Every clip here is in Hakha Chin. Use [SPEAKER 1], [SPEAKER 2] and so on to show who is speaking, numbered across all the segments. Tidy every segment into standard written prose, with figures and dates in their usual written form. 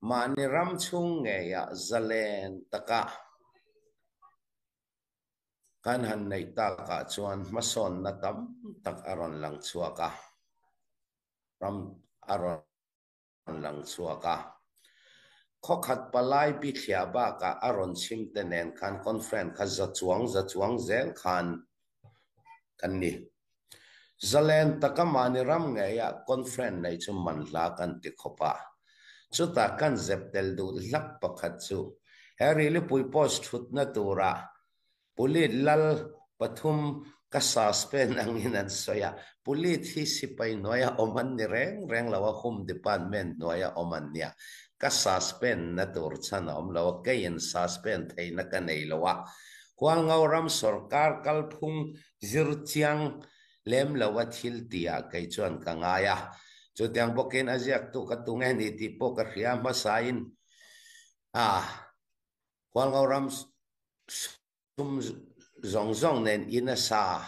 [SPEAKER 1] Mahni ram chung ngei ah zalen takah kan han neih tak ahcun hmasawnnak tam tak a ron lang chuak a. Ram a ron lang chuak a. Khuakhat palai bithliah bak ah a ron chim te nen khan conference kha zacuang zacuang zel khan kan ni. Zalen taka mahni ram ngei ah conference nei cu manhla kan ti khop a. Chutah kan zep tel duh hlak pakhat cu he rilipui post thutna turah Pulit lal pathum ka suspend angin an sawi a, pulit hi sipai hnuaia awm an ni reng reng lo a, Home Department hnuaia awm an nia. Ka suspend na tur chhan a awm lo a, keiin suspend theihna ka nei lo a. Hualngo ram sorkar kalphung zir chiang lem lo a thil tihah kei chuan ka ngai a. Chutiang bawkin a ziaktu ka tu nge ni tih pawh ka hria hmasain a Hualngo ram sum zawng zawng nen in a sa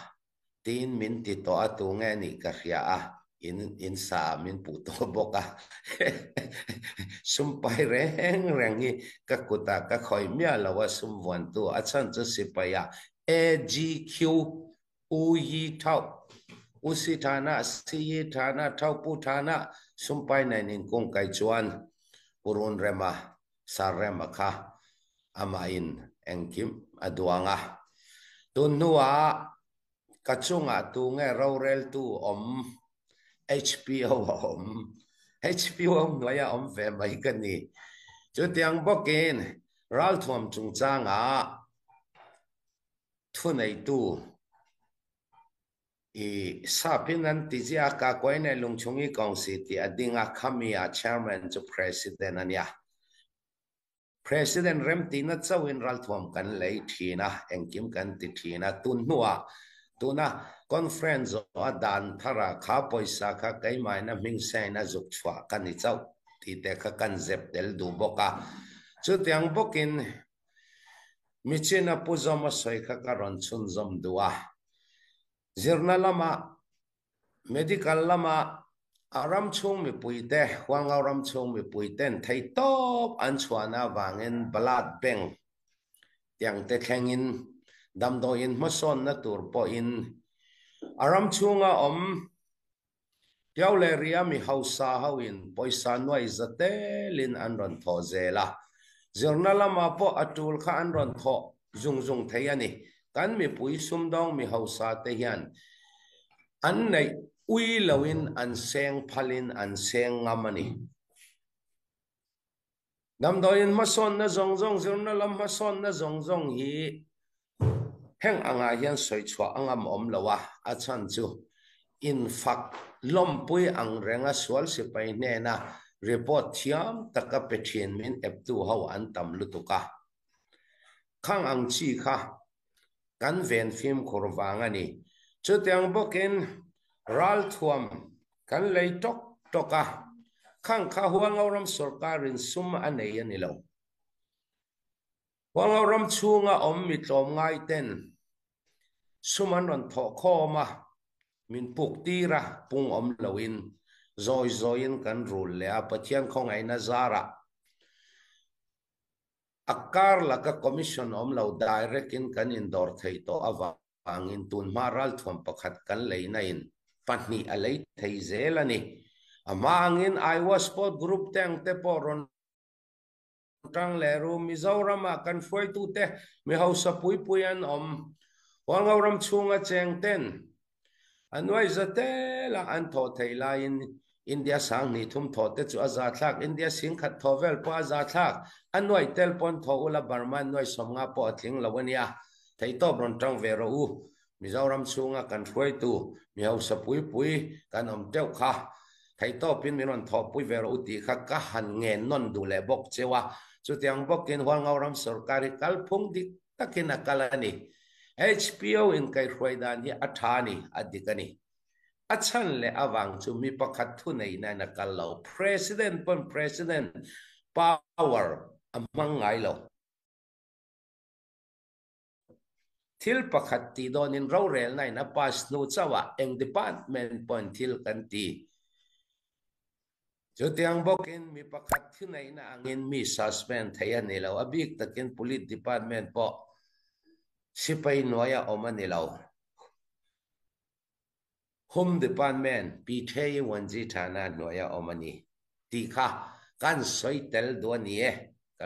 [SPEAKER 1] tiin min ti tawh a, tu nge nih ka hria a, in in sa min puh tawh bawk a. Sum pai reng reng hi ka kutah ka khawih miah lo a, sum vuantu a chhan chu sipai ah AGQ U Yi Thauh, U Si Thana, Si Yi Thana, Thauh Pu Thana sum pai nen in kung kai chuan Purun Rema Sarrema kha amahin engkim a duang a. Tun hnuah ka chungah tu nge roreltu awm HPO a awm. HPO hnuaia awm ve mai ka ni. Chutiang bawkin ralthuam chungchangah thuneitu I sap in an ti ziah a, ka kuai nei lungchung i kong si ti a ding a, khami ah chairman cu president a nia. President remtihna chauh in ralthuam kan lei thin a, engkim kan ti thin a, tun hnu ah tuna conference zawh a dan thar ah kha pawisa kha keimah in a hming sign a zuk chhuah ka ni chauh tih te kha kan zep tel duh bawk a. Chutiang bawk in Michin a pu zawm a sawi kha ka rawn chhunzawm duh a. Zirna lamah, medical lamah a ram chhung mipuite, Hualngau ram chhung mipuiten theihtawp an chhuahna avangin Blood Bank tiang te thlengin damdawiin hmasawnna tur pawhin a ram chhunga awm Tiau leh Ria mi hausa hoin pawisa nuai za telin an rawn thawh zel a, zirna lamah pawh a tul kha an rawn thawh zung zung thei a ni. Kan mipui sumdawng mi hausa te hian an neih ui loin an seng phalin an seng ngam a ni. Damdawiin hmasawnna zawng zawng, zirna lam hmasawnna zawng zawng hi heng angah hian sawi chhuah a ngam awm lo a, a chhan chu infak lawmpui ang renga sual sipai hnena report thiam taka pe thin min eptu ho an tam lutuk a. Khang ang chi kha kan ven fimkhur vang a ni. Chutiang bawkin ralthuam kan lei tawk tawk a, khang kha Hualngoram sorkarin sum a nei a ni lo. Hualngoram chhunga awm mi tlawmngai ten sum an rawn thawh khawm a, min puk tir a, pung awm loin zawi zawiin kan rul leh a, Pathian khawngaihna zarah A kar laka commission awm lo direct in kan indawr thei tawh avangin tunhma ralthuam pakhat kan leina in pahnih a lei thei zel a ni. A hma angin Iowa Sport Group te ang te pawh rawn tang leh ru. Mizoram ah kan hruaitute mi hausa pui pui an awm. Hualngoram chhunga cheng ten A nuai za tela an thawh theih laiin India sanghnih thum thawh te chu a za thlak, India singkhat thawh vel pawh a za thlak, a nuai tel pawn thawh ula Burma nuai sawmnga pawh a tling lo a nia. Theihtawp rawn tang ve rawh u. Mizoram chhunga kan hruaitu mi hausa pui pui kan awm teuh kha. Theihtawpin min rawn thawhpui ve rawh u tih kha ka han ngen nawn duh leh bawk cheu a. Chutiang bawkin Hualngoram sorkar hi kalphung dik takin a kal a ni. HPO in kaihhruai dan hi a tha a ni, a dik a ni. A chhan leh avang chu mi pakhat thuneihna in a kal lo. President pawn President power a hmang ngai lo. Thil pakhat tih dawnin rorelna in a pass hnu chauh ah eng department pawhin thil kan ti. Chutiang bawkin mi pakhat thuneihna angin mi suspend thei a ni lo. A bik takin Police Department pawh sipai hnuaia awm a ni lo. Home Department Pi Thei Wanji Thana hnuaia awm a ni tih kha kan sawi tel duh a ni e.